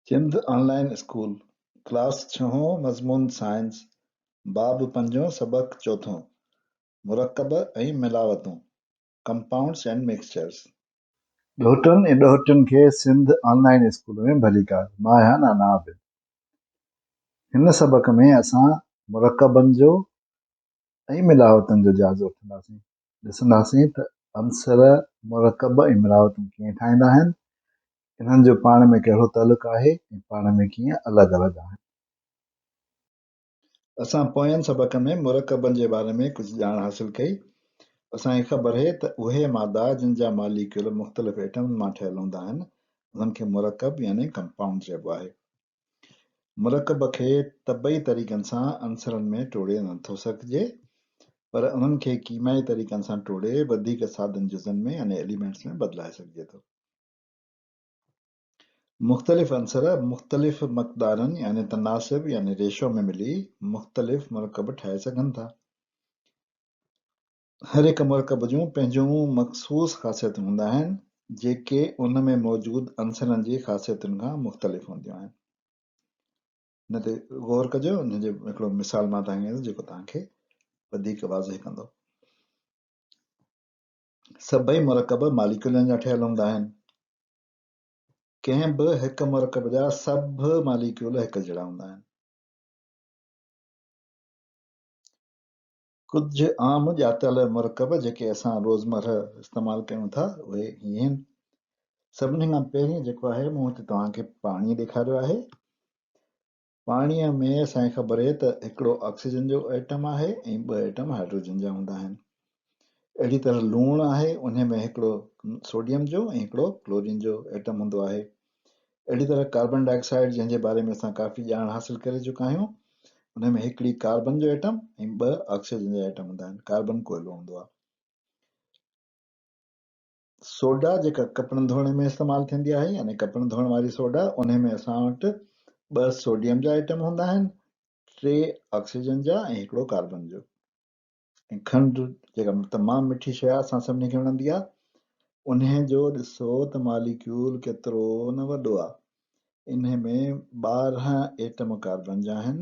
سنڌ آن line school, class ڇهون، مضمون science, باب پنجون، سبق چوٿون، مرڪب ۽ ملاوتون، Compounds and Mixtures. ڏوهٽن ۽ ڏوهٽين کي سنڌ آن لائين اسڪول ۾ ڀليڪار. مان آهيان نانا عابد. هن سبق ۾ اسان مرڪبن جو ۽ ملاوتن جو جائزو وٺنداسين. ڏسنداسين ته عنصر مرڪب ۽ ملاوتون ڪيئن ٺاهيندا آهن، انهن جو پاڻ ۾ ڪهڙو تعلق آهي ۽ پاڻ ۾ ڪيئن الڳ الڳ آهن. اسان پوئين سبق ۾ مرڪبن جي باري ۾ ڪجهه ڄاڻ حاصل ڪئي. اسان کي خبر اهي ته اهي مادا جن جا ماليڪيول مختلف ايٽمن مان ٺهيل هوندا آهن، انهن کي مرڪب يعني ڪمپائونڊ چئبو آهي. مرڪب کي طبعي طريقن سان عنصرن ۾ ٽوڙي نه ٿو سگهجي، پر انهن کي ڪيميائي طريقن سان ٽوڙي وڌيڪ سادن جزن ۾ يعني Elements ۾ بدلائي سگهجي ٿو. مختلف عنصر مختلف مقدارن يعني تناسب يعني ريشو ۾ ملي مختلف مرڪب ٺاهي سگهن ٿا. هر هڪ مرڪب جون پنهنجون مخصوص خاصيتون هوندا آهن، جيڪي ان ۾ موجود عنصرن جي خاصيتن کان مختلف هونديون آهن. ان تي غور ڪجو، ان جو هڪڙو مثال مان توهان کي ڏيندس جيڪو توهان کي وڌيڪ واضح ڪندو. سڀئي مرڪب ماليڪيولن جا ٺهيل هوندا آهن. ڪنهن به هڪ مرڪب جا سڀ ماليڪيول هڪ جهڙا هوندا آهن. ڪجهه عام ڄاتل مرڪب جيڪي اسان روزمرهه استعمال ڪيون ٿا اهي هي آهن. سڀني کان پهرين جيڪو آهي مون هتي توهان کي پاڻي ڏيکاريو آهي. پاڻيء ۾ اسان کي خبر آهي ته هڪڙو آڪسيجن جو ايٽم آهي ۽ ٻه ايٽم هائڊروجن جا هوندا آهن. اهڙي طرح لوڻ آهي انهي ۾ هڪڙو سوڊيم جو ۽ هڪڙو ڪلورين جو ايٽم هوندو آهي. اهڙي طرح ڪاربن ڊاء آڪسائيڊ جنهن جي باري ۾ اسان ڪافي ڄاڻ حاصل ڪري چڪا آهيون ان ۾ هڪڙي ڪاربن جو ايٽم ۽ ٻه آڪسيجن جا ايٽم هوندا آهن ڪاربن ڪوئلو هوندو آهي سوڊا جيڪا ڪپڙن ڌوئڻ ۾ استعمال ٿيندي آهي يعني ڪپڙن ڌوئڻ واري سوڊا ان ۾ اسان وٽ ٻه سوڊيم جا ايٽم هوندا آهن ٽي آڪسيجن جا ۽ هڪڙو ڪاربن جو ۽ کنڊ جيڪا تمام مٺي شيء آهي اسان سڀني کي وڻندي آهي انهي جو ڏسو ته ماليڪيول ڪيترو نه وڏو آهي انهي ۾ 12 ايٽم ڪاربن جا آهن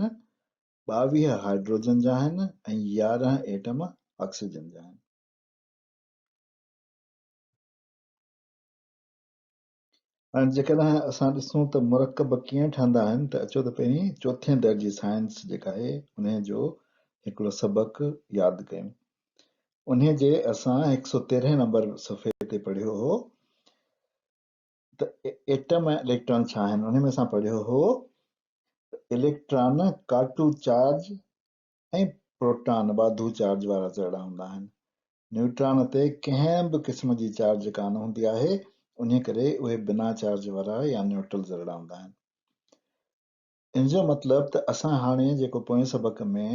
22 هائڊروجن جا آهن ۽ 11 ايٽم آڪسيجن جا آهن. هاڻي جيڪڏهن اسان ڏسون ته مرڪب ڪيئن ٺهندا آهن ته اچو ته پهرين چوٿين درجي سائنس جيڪا آهي انهي جو هڪڙو سبق ياد ڪيون. انهي جي اسان هڪ سؤ تيرهين نمبر صفحي تي پڙهيو هو ته ايٽم ۽ اليڪٽران ڇا آهن انهي ۾ اسان پڙهيو هو ته اليڪٽران ڪاٽو چارج ۽ پروٽان واڌو چارج وارا ذرڙا هوندا آهن. نيوٽران تي ڪنهن به قسم جي چارج ڪانه هوندي آهي، انهي ڪري اهي بنا چارج وارا يا نيوٽرل ذرڙا هوندا آهن. ان جو مطلب ته اسان هاڻي جيڪو پوئين سبق ۾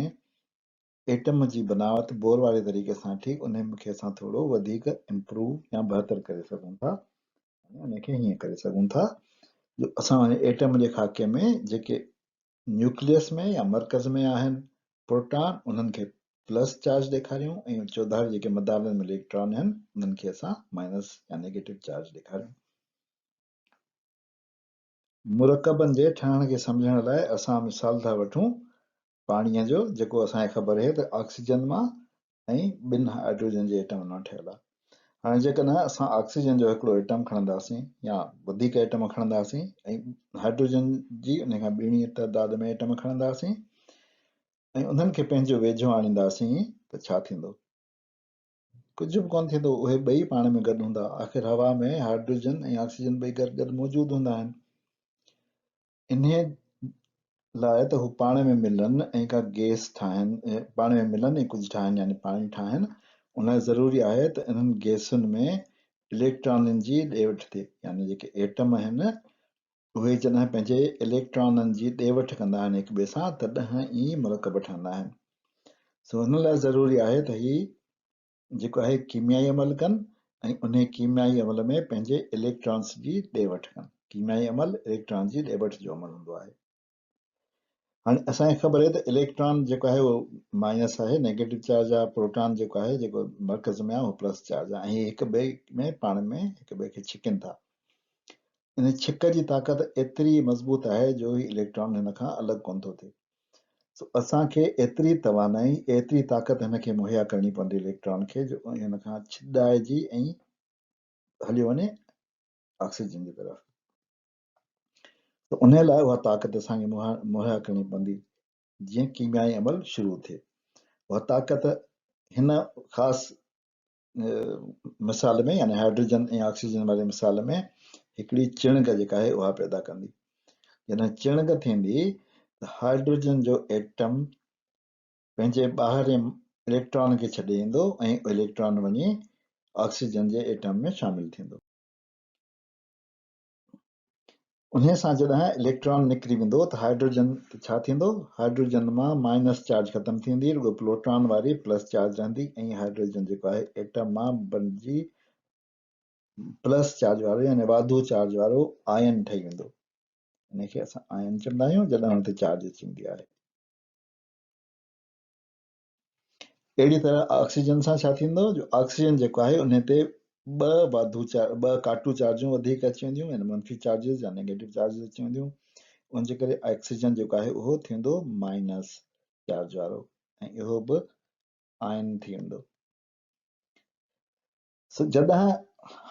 ايٽم جي بناوت بور واري طريقي سان ٺي انهي کي اسان ٿورو وڌيڪ امپروو يا بهتر ڪري سگهون ٿا يعني انهي کي هيئن ڪري سگهون ٿا جو اسان ايٽم جي خاڪي ۾ جيڪي نيوڪليس ۾ يا مرڪز ۾ آهن پروٽان انهن کي پلس چارج ڏيکاريون ۽ چوڌاري جيڪي مدارن ۾ اليڪٽران آهن انهن کي اسان مائنس يا نيگيٽو چارج ڏيکاريون. مرڪبن جي ٺهڻ کي سمجهڻ لاء اسان مثال ٿا وٺون پاڻيء جو جيڪو اسان کي خبر آهي ته آڪسيجن مان ۽ ٻن هائڊروجن جي ايٽمن مان ٺهيل آهي. هاڻي جيڪڏهن اسان آڪسيجن جو هڪڙو ايٽم کڻنداسين يا وڌيڪ ايٽم کڻنداسين ۽ هائڊروجن جي ان کان ٻيڻي تعداد ۾ ايٽم کڻنداسين ۽ انهن کي پنهنجو ويجهو آڻينداسين ته ڇا ٿيندو؟ ڪجهه به ڪونه ٿيندو، اهي ٻئي پاڻ ۾ گڏ هوندا. آخر هوا ۾ هائڊروجن ۽ آڪسيجن ٻئي گڏ گڏ موجود هوندا آهن. انهيء لاء ته هو پاڻ ۾ ملن ۽ ڪا گئس ٺاهن، پاڻ ۾ ملن ۽ ڪجهه ٺاهن يعني پاڻي ٺاهن، ان لاء ضروري آهي ته انهن گئسن ۾ اليڪٽرانن جي ڏي وٺ ٿئي، يعني جيڪي ايٽم آهن، اهي جڏهن پنهنجي اليڪٽرانن جي ڏي وٺ ڪندا آهن هڪ ٻئي سان، تڏهن ئي مرڪب ٺهندا آهن. سو ان لاء ضروري آهي ته هي جيڪو آهي ڪيميائي عمل ڪن ۽ انهي ڪيميائي عمل ۾ پنهنجي اليڪٽرانس جي ڏي وٺ ڪن. ڪيميائي عمل اليڪٽران جي ڏي وٺ جو عمل هوندو آهي. هاڻي اسان کي خبر آهي ته اليڪٽران جيڪو آهي اهو مائنس آهي، نيگيٽو چارج آهي، پروٽان جيڪو آهي جيڪو مرڪز ۾ آهي اهو پلس چارج آهي ۽ هي هڪ ٻئي ۾ پاڻ ۾ هڪ ٻئي کي ڇڪين ٿا. ان ڇڪ جي طاقت ايتري مضبوط آهي جو هي اليڪٽران هن کان الڳ ڪونه ٿو ٿئي. سو اسان کي ايتري توانائي، ايتري طاقت هن کي مهيا ڪرڻي پوندي اليڪٽران کي جو هن کان ڇڏائجي ۽ هليو وڃي آڪسيجن جي طرف. ته ان لاء اها طاقت اسان کي مهيا ڪرڻي پوندي جيئن ڪيميائي عمل شروع ٿئي. اها طاقت هن خاص مثال ۾ يعني هائڊروجن ۽ آڪسيجن واري مثال ۾ هڪڙي چڻگ جيڪا آهي اها پيدا ڪندي. جڏهن چڻگ ٿيندي ته هائڊروجن جو ايٽم پنهنجي ٻاهرين اليڪٽران کي ڇڏي ايندو ۽ اليڪٽران وڃي آڪسيجن جي ايٽم ۾ شامل ٿيندو. انهيء سان جڏهن اليڪٽران نڪري ويندو ته هائڊروجن تي ڇا ٿيندو؟ هائڊروجن مان مائنس چارج ختم ٿي ويندي، رڳو پلوٽان واري پلس چارج رهندي ۽ هائڊروجن جيڪو آهي ايٽم مان بڻجي پلس چارج وارو يعني واڌو چارج وارو آئن ٺهي ويندو. ان کي اسان آئن چوندا آهيون جڏهن ان تي چارج اچي ويندي آهي. اهڙي طرح آڪسيجن سان ڇا ٿيندو جو آڪسيجن جيڪو آهي ان تي ٻه واڌو ٻه ڪاٽو چارجون وڌيڪ اچي وينديون يعني منفي چارجز يا نيگيٽو چارجز اچي وينديون ان جي ڪري آڪسيجن جيڪو آهي اهو ٿيندو مائنس چارج وارو ۽ اهو به آئن ٿي ويندو. سو جڏهن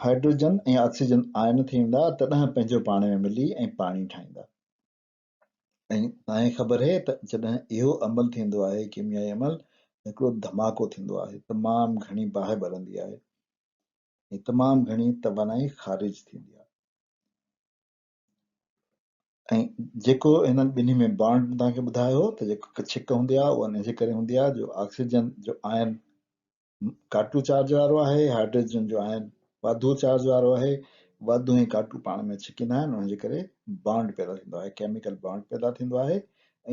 هائڊروجن ۽ آڪسيجن آئن ٿي ويندا تڏهن پنهنجو پاڻ ۾ ملي ۽ پاڻي ٺاهيندا. ۽ توهان کي خبر اهي ته جڏهن اهو عمل ٿيندو آهي ڪيميائي عمل ته هڪڙو ڌماڪو ٿيندو آهي تمام گهڻي باهه ٻرندي آهي ۽ تمام گهڻي توانائي خارج ٿيندي آهي ۽ جيڪو هنن ٻنهي ۾ بانڊ توهان کي ٻڌايو هو ته جيڪو ڇڪ هوندي آهي اها ان جي ڪري هوندي آهي جو آڪسيجن جو آئن ڪاٽو چارج وارو آهي، هائڊروجن جو آئن واڌو چارج وارو آهي، واڌو ۽ ڪاٽو پاڻ ۾ ڇڪيندا آهن، ان جي ڪري بانڊ پيدا ٿيندو آهي، ڪيميڪل بانڊ پيدا ٿيندو آهي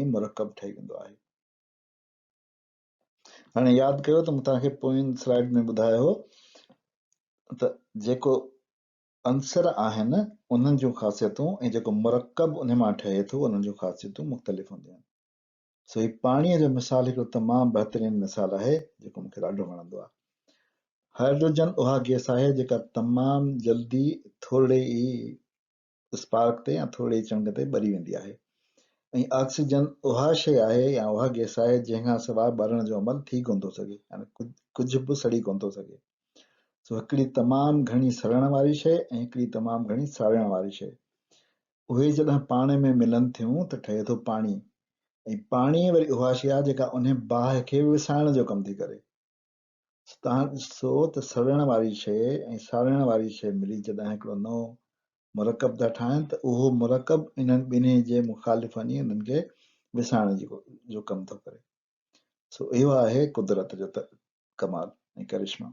۽ مرڪب ٺهي ويندو آهي. هاڻي ياد ڪيو ته مون توهان کي پوئين سلائيڊ ۾ ٻڌايو هو ته جيڪو عنصر آهن انهن جون خاصيتون ۽ جيڪو مرڪب انهي مان ٺهي ٿو انهن جون خاصيتون مختلف هونديون آهن. سو هي پاڻيء جو مثال هڪڙو تمام بهترين مثال آهي جيڪو مون کي ڏاڍو وڻندو آهي. هائڊروجن اها گئس آهي جيڪا تمام جلدي ٿورڙي ئي اسپارڪ تي يا ٿورڙي ئي چڻگ تي ٻري ويندي آهي ۽ آڪسيجن اها شيء آهي يا اها گئس آهي جنهن کان سواء ٻرڻ جو عمل ٿي ڪونه ٿو سگهي يعني ڪجهه به سڙي ڪونه ٿو سگهي. سو هڪڙي تمام گهڻي سڙڻ واري شيء ۽ هڪڙي تمام گهڻي ساڙڻ واري شيء اهي جڏهن پاڻ ۾ ملن ٿيون ته ٺهي ٿو پاڻي ۽ پاڻي وري اها شيء آهي جيڪا انهي باهه کي وسائڻ جو ڪم ٿي ڪري. سو توهان ڏسو ته سڙڻ واري شيء ۽ ساڙڻ واري شيء ملي جڏهن هڪڙو نئون مرڪب ٿا ٺاهن ته اهو مرڪب انهن ٻنهي جي مخالفن ئي انهن کي وسائڻ جو ڪم ٿو ڪري. سو اهو آهي قدرت جو ڪمال ۽ ڪرشما.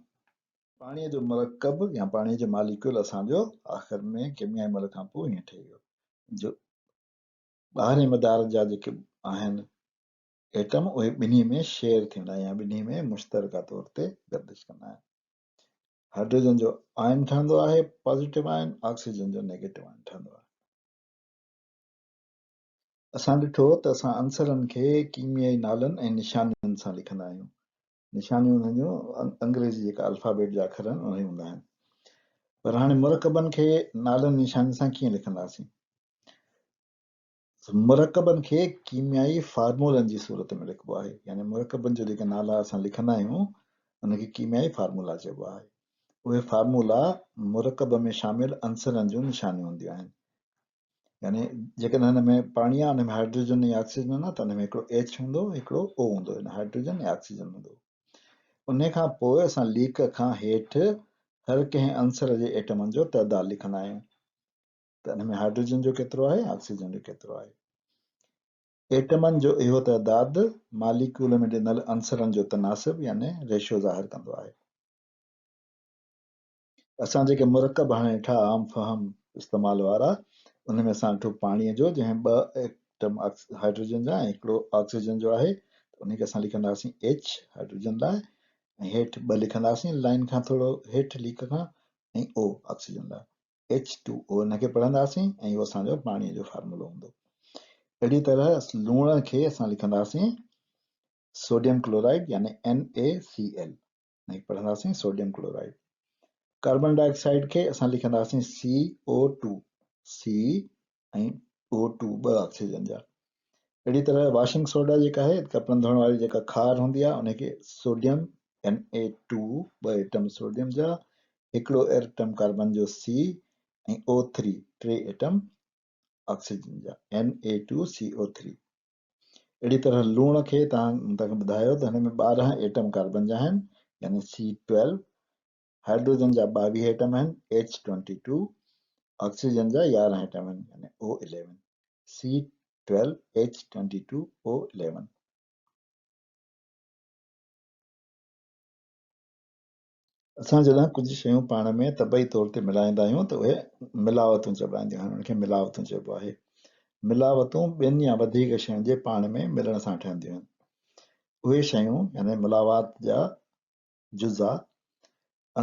پاڻيء جو مرڪب يا پاڻيء جو ماليڪيول اسان جو آخر ۾ ڪيميائي عمل کان پوء ائين ٺهي ويو جو ٻاهرين مدار جا جيڪي آهن ايٽم اهي ٻنهي ۾ شيئر ٿيندا يا ٻنهي ۾ مشترڪه طور تي گردش ڪندا آهن. هائڊروجن جو آئن ٺهندو آهي پازيٽو آئن، آڪسيجن جو نيگيٽو آئن ٺهندو آهي. اسان ڏٺو ته اسان عنصرن کي ڪيميائي نالن ۽ نشانين سان لکندا آهيون. نشانيون انهن جون انگريزي جيڪا الفابيٽ جا اکر آهن اهي هوندا آهن. پر هاڻي مرڪبن کي نالن نشانين سان ڪيئن لکنداسين؟ مرڪبن کي ڪيميائي فارمولن جي صورت ۾ لکبو آهي يعني مرڪبن جو جيڪي نالا اسان لکندا آهيون ان کي ڪيميائي فارمولا چئبو آهي. اهي فارمولا مرڪب ۾ شامل عنصرن جون نشانيون هونديون آهن. يعني جيڪڏهن هن ۾ پاڻي آهي ان ۾ هائڊروجن ۽ آڪسيجن آهي ته ان ۾ هڪڙو ايڇ هوندو هڪڙو او هوندو يعني هائڊروجن ۽ آڪسيجن هوندو. ان کان پوء اسان ليڪ کان هيٺ هر ڪنهن عنصر جي ايٽمن جو تعداد لکندا آهيون ته ان ۾ هائڊروجن جو ڪيترو آهي آڪسيجن جو ڪيترو آهي. ايٽمن جو اهو تعداد ماليڪيول ۾ ڏنل عنصرن جو تناسب يعني ريشو ظاهر ڪندو آهي. اسان جيڪي مرڪب هاڻي ڏٺا عام فهم استعمال وارا ان ۾ اسان ڏٺو پاڻيء جو جنهن ٻه ايٽم هائڊروجن جا ۽ هڪڙو آڪسيجن جو آهي ته ان کي اسان لکنداسين ايڇ هائڊروجن لاء ۽ هيٺ ٻه لکنداسين لائن کان ٿورو هيٺ ليڪ کان ۽ او آڪسيجن لاء ايڇ ٽو او ان کي پڙهنداسين ۽ اهو اسان جو پاڻيء جو فارمولو هوندو. اهڙي طرح لوڻ کي اسان لکنداسين سوڊيم ڪلورائيڊ يعني اين اي سي ايل ۽ پڙهنداسين sodium chloride. Carbon dioxide کي اسان لکنداسين سي او ٽو، سي ۽ او ٽو ٻه آڪسيجن جا. اهڙي طرح واشنگ سوڊا جيڪا آهي ڪپڙن ڌوئڻ واري جيڪا کار هوندي آهي ان کي سوڊيم اين اي ٽو ٻه ايٽم سوڊيم جا، هڪڙو ايٽم ڪاربن جو سي ۽ او ٿري ٽي ايٽم آڪسيجن جا N A two C O three. اهڙي طرح لوڻ کي توهان کي ٻڌايو ته هن ۾ 12 ايٽم ڪاربن جا آهن يعني سي 12، هائيڊروجن جا 22 ايٽم آهن ايڇ 22، آڪسيجن جا 11 ايٽم آهن يعني او 11، سي 12 ايڇ 22 او 11. اسان جڏهن ڪجهه شيون پاڻ ۾ طبعي طور تي ملائيندا آهيون ته اهي ملاوتون چورائينديون آهن، انهن کي ملاوتون چئبو آهي. ملاوتون ٻن يا وڌيڪ شين جي پاڻ ۾ ملڻ سان ٺهنديون آهن. اهي شيون يعني ملاوات جا جزا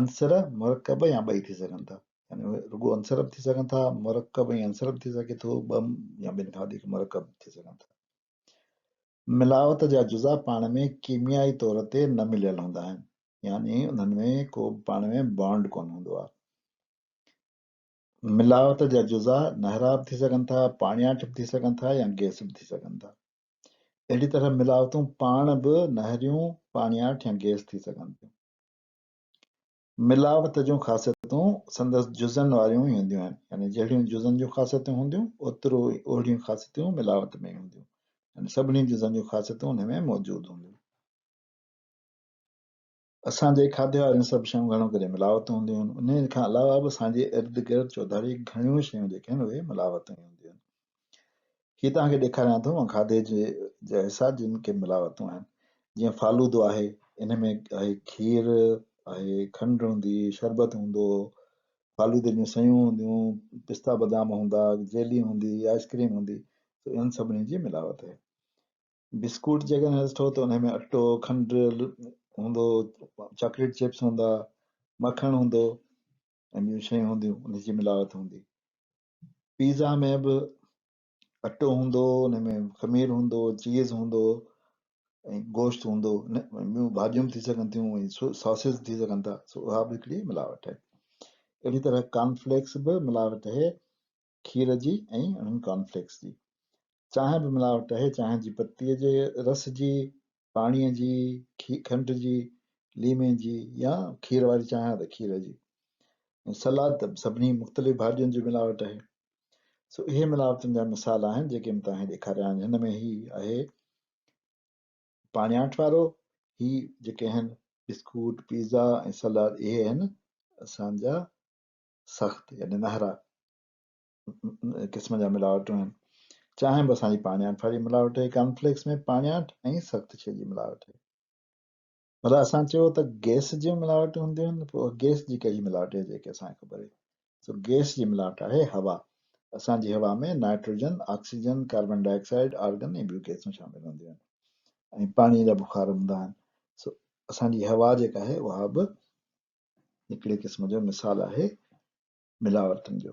عنصر، مرڪب يا ٻئي ٿي سگهن ٿا. يعني اهي رڳو عنصر به ٿي سگهن ٿا، مرڪب ۽ عنصر به ٿي سگهي ٿو، ٻه يا ٻن کان وڌيڪ مرڪب به ٿي سگهن ٿا. ملاوت جا جزا پاڻ ۾ ڪيميائي طور تي نه مليل هوندا آهن، يعني انهن ۾ ڪو به پاڻ ۾ بانڊ ڪونه هوندو آهي. ملاوت جا جزا نهرا به ٿي سگهن ٿا، پاڻياٺ به ٿي سگهن ٿا يا گئس به ٿي سگهن ٿا. اهڙي طرح ملاوتون پاڻ به نهريون، پاڻياٺ يا گئس ٿي سگهن ٿيون. ملاوت جون خاصيتون سندس جزن واريون ئي هونديون آهن، يعني جهڙيون جزن جون خاصيتون هونديون، اوترو ئي اهڙيون خاصيتون ملاوت ۾ هونديون، يعني سڀني جزن جون خاصيتون انهي ۾ موجود هونديون. اسان جي کاڌي واريون سڀ شيون گهڻو ڪري ملاوتون هونديون آهن، انهي کان علاوه به اسان جي ارد گرد چوڌاري گهڻيون شيون جيڪي آهن اهي ملاوتون ئي هونديون آهن. هي توهان کي ڏيکاريان ٿو مان کاڌي جي جا حصا جن کي ملاوتون آهن جيئن فالودو آهي ان ۾ آهي کير آهي کنڊ هوندي شربت هوندو فالودي جون سيون هونديون پستا بادام هوندا جيلي هوندي آئس ڪريم هوندي ته انهن سڀني جي ملاوت آهي بسڪوٽ جيڪڏهن ڏٺو ته ان ۾ اٽو کنڊ هوندو چاڪليٽ چپس هوندا مکڻ هوندو ۽ ٻيون شيون هونديون ان جي ملاوت هوندي پيزا ۾ به اٽو هوندو ان ۾ خمير هوندو چيز هوندو ۽ گوشت هوندو ٻيون ڀاڄيون به ٿي سگهن ٿيون ۽ ساسز ٿي سگهن ٿا سو اها به هڪڙي ملاوٽ آهي اهڙي طرح ڪارن فليڪس به ملاوٽ آهي کير جي ۽ انهن ڪارن فليڪس جي چانهه به ملاوٽ آهي چانهه جي پتيء جي رس جي پاڻيء جي، کنڊ جي، ليمي جي يا کير واري چانهه ته کير جي ۽ سلاد ته سڀني مختلف ڀاڄين جي ملاوٽ آهي. سو اهي ملاوٽن جا مثال آهن جيڪي مان توهان کي ڏيکاريا آهن. هن ۾ هي آهي پاڻياٺ وارو، هي جيڪي آهن بسڪوٽ، پيزا ۽ سلاد اهي آهن اسان جا سخت يعني نهرا. قسم جا ملاوٽون آهن. چانهه به اسان جي پاڻياٺ واري ملاوٽ آهي. ڪارن فليڪس ۾ پاڻياٺ ۽ سخت شيء جي ملاوٽ آهي. ڀلا اسان چيو ته گئس جون ملاوٽون هونديون آهن، پوء گئس جي ڪهڙي ملاوٽ آهي جيڪي اسان کي خبر آهي. سو گئس جي ملاوٽ آهي هوا. اسان جي هوا ۾ nitrogen, oxygen, carbon dioxide, argon ۽ ٻيون گئسون شامل هونديون آهن ۽ پاڻيء جا بخار هوندا آهن. سو اسان جي هوا جيڪا آهي اها به هڪڙي قسم جو مثال آهي ملاوٽن جو.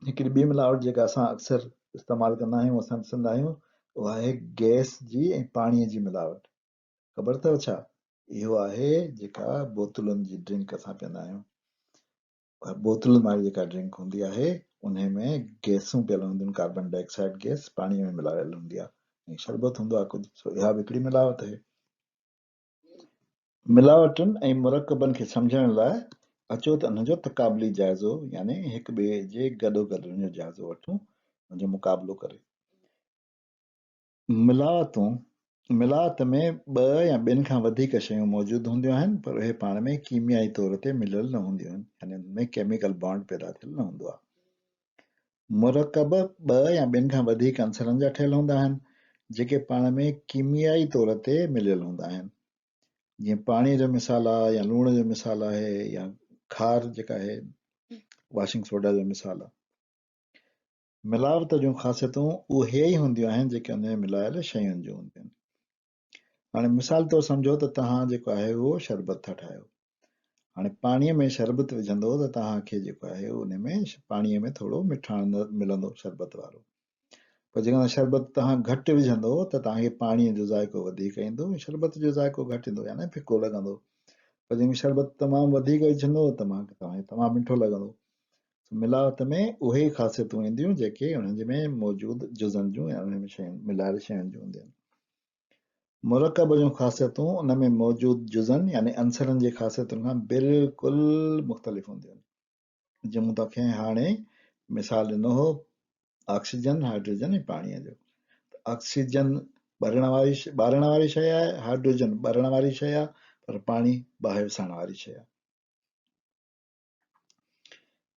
هڪڙي ٻي ملاوٽ جيڪا اسان اڪثر استعمال ڪندا آهيون اسان ڏسندا آهيون اها آهي گئس جي ۽ پاڻي جي ملاوٽ. خبر اٿو ڇا؟ اهو آهي جيڪا بوتلن جي ڊرنڪ اسان پيئندا آهيون. اها بوتلن واري جيڪا ڊرنڪ هوندي آهي انهي ۾ گئسون پيل هونديون آهن، ڪاربن ڊاء آڪسائيڊ گئس پاڻي ۾ ملايل هوندي آهي ۽ شربت هوندو آهي ڪجهه، سو اها به هڪڙي ملاوٽ آهي. ملاوٽن ۽ مرڪبن کي سمجهڻ لاء اچو ته انهن جو تقابلي جائزو يعني هڪ ٻئي جي گڏوگڏ انهن جو جائزو وٺون، انهن جو مقابلو ڪري. ملاوتون، ملاوت ۾ ٻه يا ٻن کان وڌيڪ شيون موجود هونديون آهن پر اهي پاڻ ۾ ڪيميائي طور تي مليل نه هونديون آهن يعني انهن ۾ ڪيميڪل بانڊ پيدا ٿيل نه هوندو آهي. مرڪب ٻه يا ٻن کان وڌيڪ عنصرن جا ٺهيل هوندا آهن، جيڪي پاڻ ۾ ڪيميائي طور تي مليل هوندا آهن. جيئن پاڻيء جو مثال آهي يا لوڻ جو مثال آهي يا کار جيڪا آهي واشنگ سوڊا جو مثال آهي. ملاوت جون خاصيتون اهي ئي هونديون آهن جيڪي ان ۾ ملايل شين جون هونديون آهن. هاڻي مثال طور سمجهو ته توهان جيڪو آهي اهو شربت ٿا ٺاهيو. هاڻي پاڻيء ۾ شربت وجهندو ته توهان کي جيڪو آهي ان ۾ پاڻيء ۾ ٿورو مٺاڻ ملندو شربت وارو. پر جيڪڏهن شربت توهان گهٽ وجهندو ته توهان کي پاڻيء جو ذائقو وڌيڪ ايندو ۽ شربت جو ذائقو گهٽ ايندو يعني ڦڪو لڳندو. پر جيڪڏهن شربت تمام وڌيڪ وجهندو ته توهان کي تمام مٺو لڳندو. سو ملاوت ۾ اهي ئي خاصيتون اينديون جيڪي انهن جي ۾ موجود جزن جون يا انهن ۾ شين ملايل شين جون هونديون آهن. مرڪب جون خاصيتون ان ۾ موجود جزن يعني عنصرن جي خاصيتن کان بلڪل مختلف هونديون آهن. جيئن مون توکي هاڻي مثال ڏنو هو آڪسيجن، هائڊروجن ۽ پاڻيء جو. ته آڪسيجن ٻرڻ واري ٻارڻ واري شيء آهي، هائڊروجن ٻرڻ واري شيء آهي، پر پاڻي باهه وسائڻ واري شيء آهي.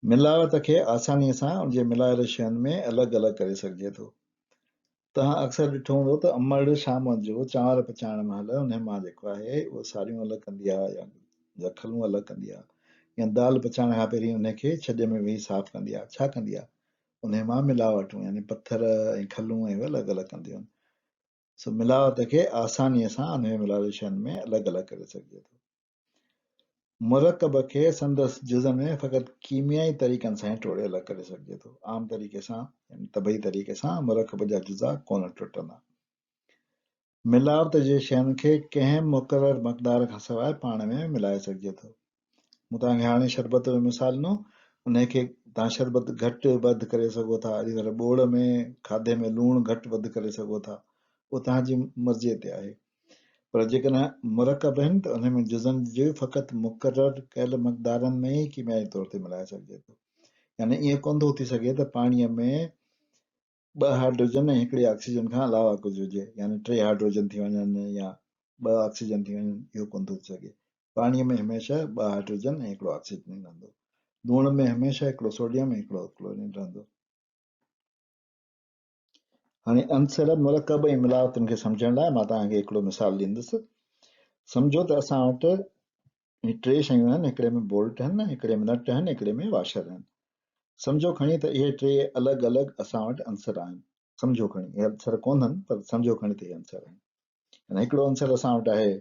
ملاوت کي آسانيء سان ان جي ملايل شين ۾ الڳ الڳ ڪري سگهجي ٿو. توهان اڪثر ڏٺو هوندو ته امڙ شام جو چانور پچائڻ مهل انهي مان جيڪو آهي اهو ساريون الڳ ڪندي آهي يا کلون الڳ ڪندي آهي يا دال پچائڻ کان پهرين انهي کي ڇڄ ۾ ويهي صاف ڪندي آهي. ڇا ڪندي آهي؟ انهي مان ملاوٽون يعني پٿر ۽ کلون ۽ اهي الڳ الڳ ڪنديون آهن. سو ملاوت کي آسانيء سان انهي ملايل شين ۾ الڳ الڳ ڪري سگهجي ٿو. مرڪب کي سندس جزن ۾ فقط ڪيميائي طريقن سان ئي ٽوڙي الڳ ڪري سگهجي ٿو. عام طريقي سان يعني طبعي طريقي سان مرڪب جا جزا ڪونه ٽٽندا. ملاوت جي شين کي ڪنهن مقرر مقدار کان سواء پاڻ ۾ ملائي سگهجي ٿو. مون توهان کي هاڻي شربت جو مثال ڏنو، انهي کي توهان شربت گهٽ وڌ ڪري سگهو ٿا، اهڙي طرح ٻوڙ ۾ کاڌي ۾ لوڻ گهٽ وڌ ڪري سگهو ٿا، اهو توهان جي مرضيء تي آهي. پر جيڪڏهن مرڪب آهن ته انهن ۾ جزن جي فقط مقرر ڪيل مقدارن ۾ ئي ڪيميائي طور تي ملائي سگهجي ٿو. يعني ائين ڪونه ٿو ٿي سگهي ته پاڻيء ۾ ٻه هائڊروجن ۽ هڪڙي آڪسيجن کان علاوه ڪجهه هجي، يعني ٽي هائڊروجن ٿي وڃن يا ٻه آڪسيجن ٿي وڃن، اهو ڪونه ٿو ٿي سگهي. پاڻيء ۾ هميشه ٻه هائڊروجن ۽ هڪڙو آڪسيجن ئي رهندو. لوڻ ۾ هميشه هڪڙو سوڊيم ۽ هڪڙو ڪلورين رهندو. هاڻي عنصر، مرڪب ۽ ملاوتن کي سمجهڻ لاء مان توهان کي هڪڙو مثال ڏيندس. سمجهو ته اسان وٽ هي ٽي شيون آهن، هڪڙي ۾ بولٽ آهن، هڪڙي ۾ نٽ آهن، هڪڙي ۾ واشر آهن. سمجهو کڻي ته اهي ٽي الڳ الڳ اسان وٽ عنصر آهن. سمجهو کڻي اهي عنصر ڪونهن پر سمجهو کڻي ته اهي عنصر آهن. يعني هڪڙو عنصر اسان وٽ آهي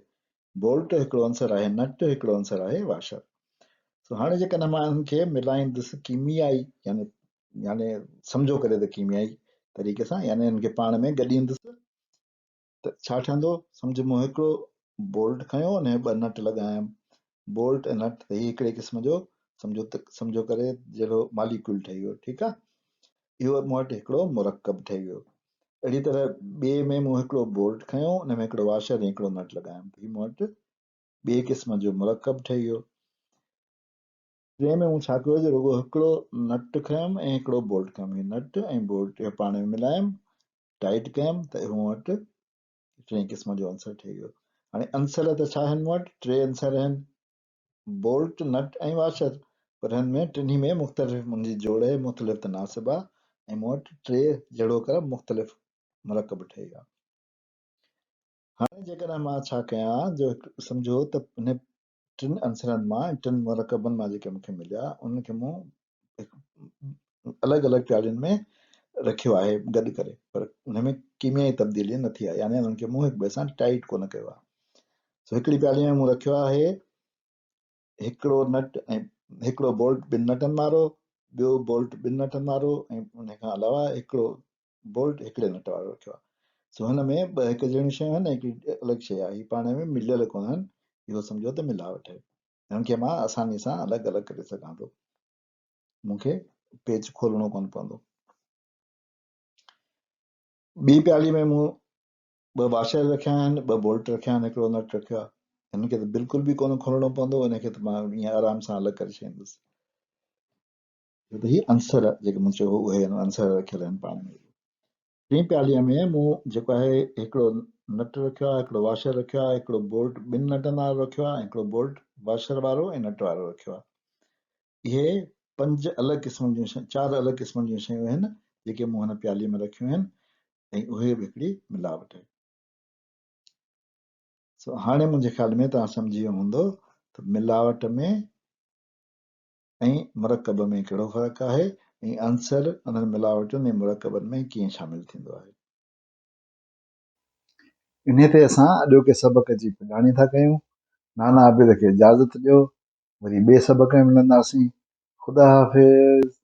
بولٽ، هڪڙو عنصر آهي نٽ، هڪڙو عنصر آهي واشر. سو هاڻي جيڪڏهن مان انهن کي ملائيندس ڪيميائي يعني يعني سمجهو ڪري ته ڪيميائي طريقي سان يعني انهن کي پاڻ ۾ گڏيندس ته ڇا ٺهندو؟ سمجهه مون هڪڙو بولٽ کنيو ان ۾ ٻه نٽ لڳايم، بولٽ ۽ نٽ ته هي هڪڙي قسم جو سمجهو ته سمجهو ڪري جهڙو ماليڪيول ٺهي ويو ٺيڪ آ اهو مون وٽ هڪڙو مرڪب ٺهي ويو. اهڙي طرح ٻئي ۾ مون هڪڙو بولٽ کنيو ان ۾ هڪڙو واشر ۽ هڪڙو نٽ لڳايم ته هي مون وٽ ٻئي قسم جو مرڪب ٺهي ويو. ٽئين ۾ مون ڇا ڪيو جو رڳو هڪڙو نٽ کنيم ۽ هڪڙو بولٽ کنيم. هي نٽ ۽ بولٽ اهي پاڻ ۾ ملايم، ٽائيٽ ڪيم ته اهو مون وٽ ٽئين قسم جو عنصر ٺهي ويو. هاڻي عنصر ته ڇا آهن مون وٽ؟ ٽي عنصر آهن، بولٽ، نٽ ۽ واشر، پر هن ۾ ٽنهي ۾ مختلف منهنجي جوڙ آهي، مختلف تناسب آهي ۽ مون وٽ ٽي جهڙوڪر مختلف مرڪب ٺهي ويا. هاڻي جيڪڏهن مان ڇا ڪيان جو سمجهو ته هن ٽن عنصرن مان ۽ ٽن مرڪبن مان جيڪي مون کي مليا انهن کي مون الڳ الڳ پيالين ۾ رکيو آهي گڏ ڪري پر ان ۾ ڪيميائي تبديلي نه ٿي آهي يعني انهن کي مون هڪ ٻئي سان ٽائيٽ ڪونه ڪيو آهي سو هڪڙي پيالي ۾ مون رکيو آهي هڪڙو نٽ ۽ هڪڙو بولٽ ٻن نٽن وارو ٻيو بولٽ ٻن نٽن وارو ۽ ان کان علاوه هڪڙو بولٽ هڪڙي نٽ وارو رکيو آهي. سو هن ۾ ٻه هڪ جهڙيون شيون آهن ۽ هڪڙي الڳ شيء آهي. هي پاڻ ۾ مليل ڪونهن. اهو سمجهو ته ملاوٽ آهي. هن کي مان آساني سان الڳ الڳ ڪري سگهان ٿو. مون کي پيچ کولڻو ڪونه پوندو. ٻي پيالي ۾ مون ٻه واشر رکيا آهن، ٻه بولٽ رکيا آهن، هڪڙو نٽ رکيو آهي. هن کي ته بلڪل به ڪونه کولڻو پوندو. ان کي ته مان ائين آرام سان الڳ ڪري ڇڏيندس. ڇو ته هي عنصر جيڪي مون چيو هو اهي عنصر رکيل آهن پاڻ ۾. ٽين پياليء ۾ مون جيڪو آهي هڪڙو نٽ رکيو آهي، هڪڙو واشر رکيو آهي، هڪڙو بولٽ ٻن نٽن وارو رکيو آهي ۽ هڪڙو بولٽ واشر وارو ۽ نٽ وارو رکيو آهي. اهي پنج الڳ قسمن جون شيون، چار الڳ قسمن جون شيون آهن جيڪي مون هن پياليء ۾ رکيون آهن ۽ اهي به هڪڙي ملاوٽ آهي. سو هاڻي منهنجي خيال ۾ توهان سمجهي ويو هوندو ته ملاوٽ ۾ ۽ مرڪب ۾ ڪهڙو فرق آهي ۽ عنصر انهن ملاوٽن ۽ مرڪبن ۾ ڪيئن شامل ٿيندو آهي. انهيء تي اسان اڄوڪي سبق جي پڄاڻي ٿا ڪيون. نانا عابد کي اجازت ڏيو. وري ٻئي سبق ۾ ملنداسين. خدا حافظ.